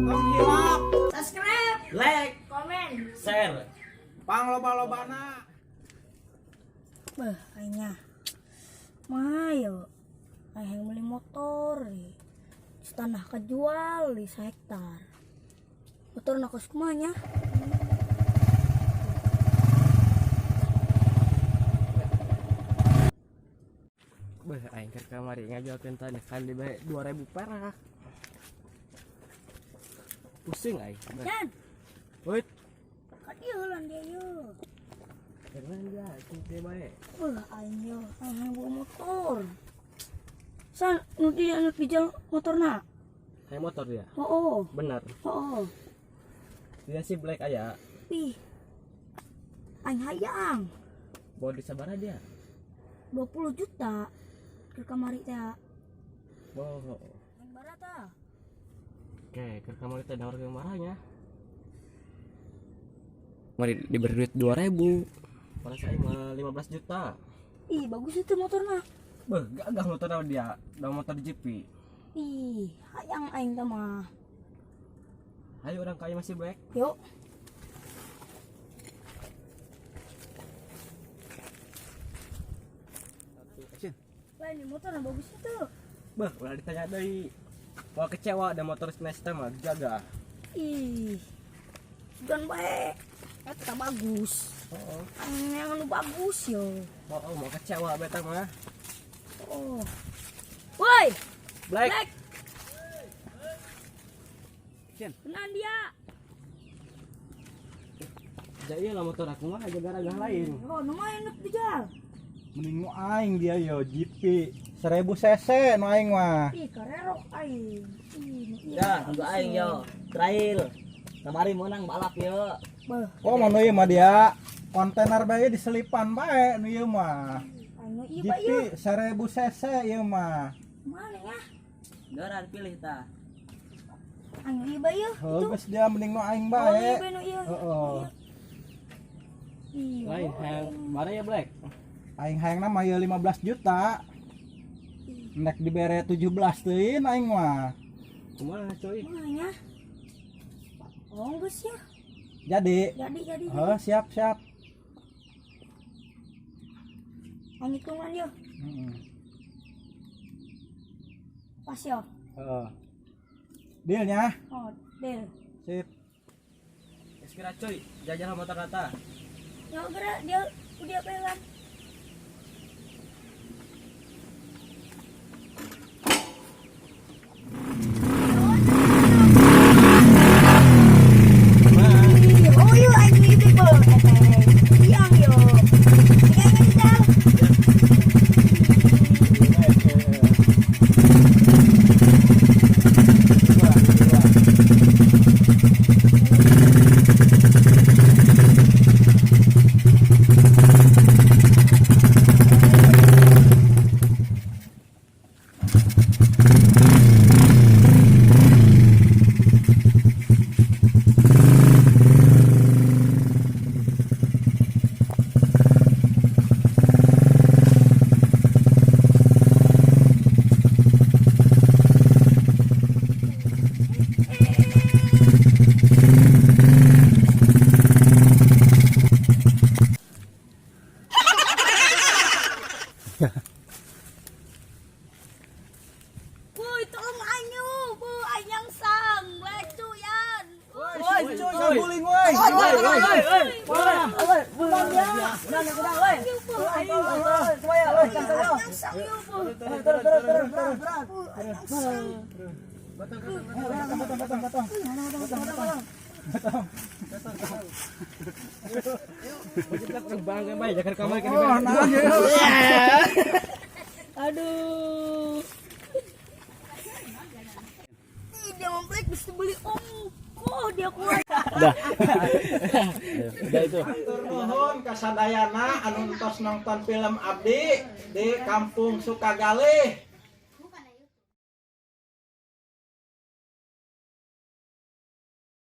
Tong hilap. Subscribe, Like, komen. Share. Pang loba-lobana. Bah, aingnya. Mah yo. Aing beli motor di. Tanah kejual di sehektar. Motor nak kos kumaha nya? Beh, aing keur kamari ngajualkeun tanah kan dibere 2000 perak. Pusing aing. Beh. Jan, Wait, ka dieu lan dia yo. jangan dia, cing teh bae. Bah, aing yo, aing hayang bawa motor. San, nu dia anu dijual motorna. Hayang motor dia. Oh, Bener. oh. Dia si Black aya. Ih. Aing hayang Bawa di sabaraha dia? 20 juta ke kamari teh. Oh. Aing barata. Oke, keur kamari teh nawarkeun marahnya. Mari diberi duit 2000. Pada saya mah 15 juta. Ih, bagus itu motorna. Beh, gagah motornya dia, da motor GP. Ih, hayang aing teh mah. Ayo orang kaya masih Black. Yuk. Action. Lah, ini motornya bagus itu. Beh, ulah ditanya deui. Mau kecewa ada motor Smash teh mah gagah. Ih. Sugan bae. Eta bagus. Heeh. Aing yang anu bagus yo. Oh, mau kecewa beta mah. Oh. Woi, Black. Black. Action. Kenan dia. Jadi lah motor aku mah aja gagah lain. Oh, lumayan nuk dijual. Mending nu aing dia yo GP 1000 cc nu aing mah. Ih, karerok aing. Ih, nu ieu Ya, bagus untuk aing yo. yo. Trail. Kamari menang balap yo. Beuh, Oh, mau nu ieu mah dia kontainer bae diselipan bae nu ieu mah. aing nu ieu bae ieu. GP 1000 cc ieu mah. Mana ya? Geura pilih ta. Aing nu ieu bae ieu. Heuh, geus dia mending nu aing Oh, bae. ieu bae nu ieu. Heeh. Iya. Lain hayang mana ya Black? Aing hayangna mah ieu 15 juta. Nek dibere 17 teuing aing mah. Kumaha cuy? Mana ya? Oh, geus ya. Jadi, Jadi, jadi. heuh, siap siap. Aing hitungan yo. Heeh. Pas yo. Heeh. Dealnya? Oh, deal. Sip. Geus kira cuy, jajah motor rata. Yo gerak dia udah pelan. Oh, iya, aing itu beuh. Yang yo. Yang ngejal. Woi, tolong aing yo. Bu, aing yang sang, lecuyan. Woi, cuy, guling woi. Woi, woi, woi. Woi, woi. Aing sang yo, Bu. Terus terus terus terus. Bu, aing yang sang. Batang batang batang. Bangga bae jakar kamar Oh, nah ieu. Aduh. Ih, dia mau beli bisa beli ongkoh dia kuat. Udah. Udah itu. Hatur nuhun kasadayana anu entos nonton film abdi di Kampung Sukagalih.